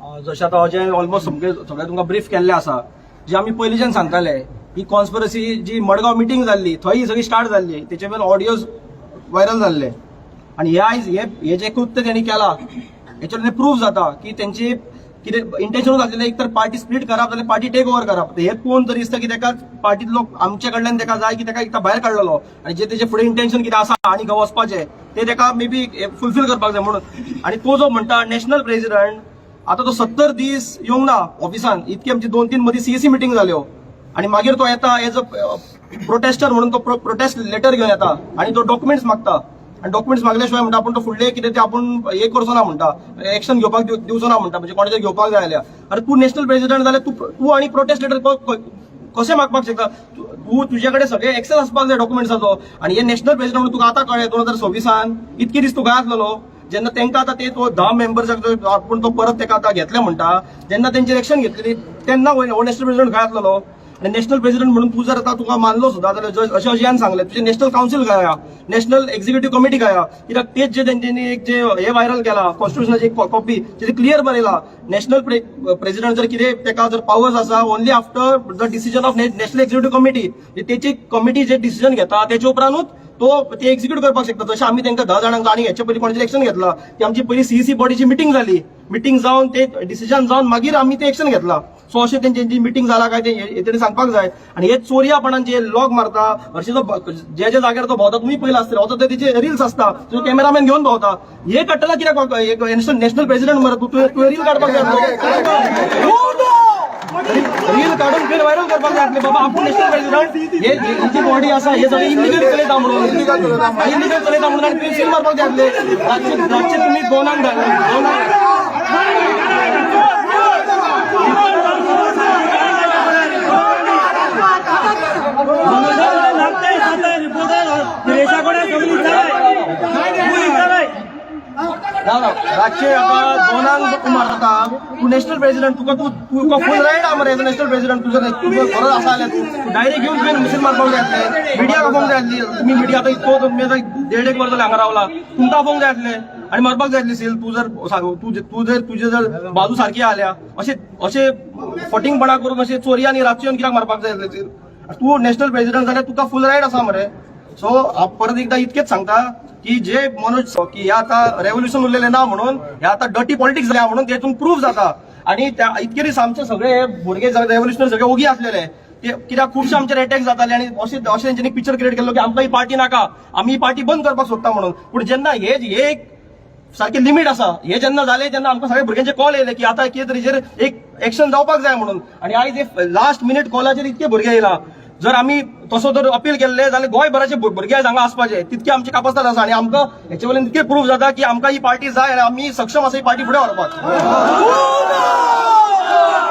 जशें आतां अजय ऑलमोस्ट सगळे सगळे तुमकां ब्रीफ केल्लें आसा, जे आमी पयलींच्यान सांगताले, ही कॉन्स्पिरसी जी मडगांव मिटींग जाल्ली थंय ही सगळी स्टार्ट जाल्ली, तेचे वयल्यान ऑडियोज व्हायरल जाल्ले. आनी हे आयज हे हे जे कृत्य तेणी केलां, हेचेर प्रूफ जाता की तेंची कितें इंटेन्शन आसलेलें. एक तर पार्टी स्प्लीट करप जाल्यार पार्टी टेक ओवर करप. हे पळोवन तरी दिसता की तेका पार्टीतलो आमचे कडल्यान तेका जाय की तेका एकदां भायर काडलेलो आनी जे तेजे फुडें इंटेन्शन कितें आसा आनी खंय वचपाचें ते तेका मे बी फुलफील करपाक जाय म्हणून. आनी तो जो म्हणटा नॅशनल प्रेसिडंट, आतां तो 70 दीस येवंक ना ऑफिसान. इतकी आमची दोन तीन मदीं सीईसी मिटींग जाल्यो आनी मागीर तो येता एज अ प्रोटेस्टर म्हणून. तो प्रोटेस्ट लेटर घेवन येता आनी तो डॉक्युमेंट्स मागता आनी डॉक्युमेंट्स मागल्या शिवाय म्हणटा आपूण तो फुडले कितें ते आपूण हे करचो ना म्हणटा, एक्शन घेवपाक दिवचो ना म्हणटा. म्हणजे कोणाचेर घेवपाक जाय जाल्यार, अरे तूं नॅशनल प्रेसिडंट जाल्यार तूं तूं आनी प्रोटेस्ट लेटर कशें मागपाक शकता तूं? तूं तुजे कडेन सगळे एक्सेस आसपाक जाय डॉक्युमेंट्साचो. आनी हे नॅशनल प्रेसिडंट म्हणून तुका आतां कळ्ळें 2026न? इतके दीस तूं खंय आसलेलो जेन्ना तांकां आतां ते तो 10 मेंबर्साक आपूण तो परत तेका आतां घेतले म्हणटा, जेन्ना तेंचेर एक्शन घेतलेली तेन्ना हो नॅशनल प्रेसिडंट खंय आसलेलो? आनी नॅशनल प्रेसिडंट म्हणून तूं जर आतां तुका मानलो सुद्दां जाल्यार, अशें अजयान सांगलें, तुजें नॅशनल कावन्सील खंय आहा, नॅशनल एक्झिक्युटीव कमिटी खंय आहा? कित्याक तेच जे तेंच्यांनी एक जे हे व्हायरल केला, कॉन्स्टिट्युशनाची एक कॉपी, तेजे क्लियर बरयला, नॅशनल प्रेसिडंट जर कितें तेका जर पावर्स आसा, only after the decision of National Executive Committee. तेची कमिटी जे डिसिजन घेता तेचे उपरांतूच तो ते एक्झिक्यूट करपाक शकता. जशें आमी तांकां 10 जाणांक आनी हेचे पयलीं कोणाचें एक्शन घेतला ती आमची पयली सीईसी बॉडीची मिटींग जाली. मिटींग जावन ते डिसिजन जावन मागीर आमी ते एक्शन घेतला. सो अशें तेंची मिटींग जाला काय ते हे तेणी सांगपाक जाय. आनी हे चोरयापणान जे लॉग मारता, हरशीं तो जे जे जाग्यार तो भोंवता, तुमी पयला आसतले, वता तेचे रिल्स आसता, तुजो कॅमेरामॅन घेवन भोंवता. हे काडटला कित्याक? नॅशनल प्रेसिडंट मरे तूं, तुवें रील काडपाक जाय, रील काडून फिर व्हायरल करपाक जाय आसले, बाबा आपूण नॅशनल प्रेसिडंट, हे ही जी बॉडी आसा हे सगळे इलिगल चलयता म्हणून, इलिगल चलयता म्हणून आनी सील मारपाक जाय आसले. रातचे रातचे तुमी 2क 2क रिपोर्टर सगळी. राव राव, रातचे आतां 2क तूं मारता. तूं नॅशनल प्रेसिडंट, तुका तूं तुका फूल रायट आहा मरे. नॅशनल प्रेसिडंट तुजो तुजो खरोच आसा जाल्यार तूं डायरेक्ट येवन तुवें सील मारपाक जाय आसलें. मिडियाक आपोवंक जाय आसली तुमी. मिडिया आतां इतको तुमी आतां देड एक वर्स जालें हांगा रावला, तुमकां आपोवंक जाय आसलें आनी मारपाक जाय आसली सील. तूं जर सांग, तूं तूं जर तुजे जर बाजू सारकी आल्या, अशें अशें फटींगपणा करून अशें चोरयानी रातचे येवन कित्याक मारपाक जाय आसलें सील? तूं नॅशनल प्रेसिडंट जाल्यार तुका फूल रायट आसा मरे. सो हांव परत एकदा इतकेच सांगता की जे मनोज की हे आतां रेव्होल्युशन उरलेलें ना म्हणून, हे आतां डर्टी पॉलिटिक्स जाल्या म्हणून तेतून प्रूफ जाता. आणि त्या इतके दीस आमचे सगळे भुरगे रेव्होल्युशनरी सगळे ओगी आसलेले ते कित्याक खुबशे आमचेर अटॅक जाताले आणि अशें अशें तेंच्यांनी पिक्चर क्रिएट केल्लो की आमकां ही पार्टी नाका, आमी ही पार्टी बंद करपाक सोदता म्हणून. पूण जेन्ना हे हे एक सारकी लिमीट आसा, हे जेन्ना जालें तेन्ना आमकां सगळे भुरग्यांचे कॉल येयले की आतां कितें तरी हेजेर एक एक्शन जावपाक जाय म्हणून. आणि आयज हे लास्ट मिनीट कॉलाचेर इतके भुरगे येयला. जर आमी तसो जर अपील केल्ले जाल्यार गोंयभराचे भुरगे आयज हांगा आसपाचे, तितके आमची कापस्ताद आसा. आनी आमकां हेचे वयल्यान इतके प्रूफ जाता की आमकां ही पार्टी जाय आनी आमी सक्षम आसा ही पार्टी फुडें व्हरपाक.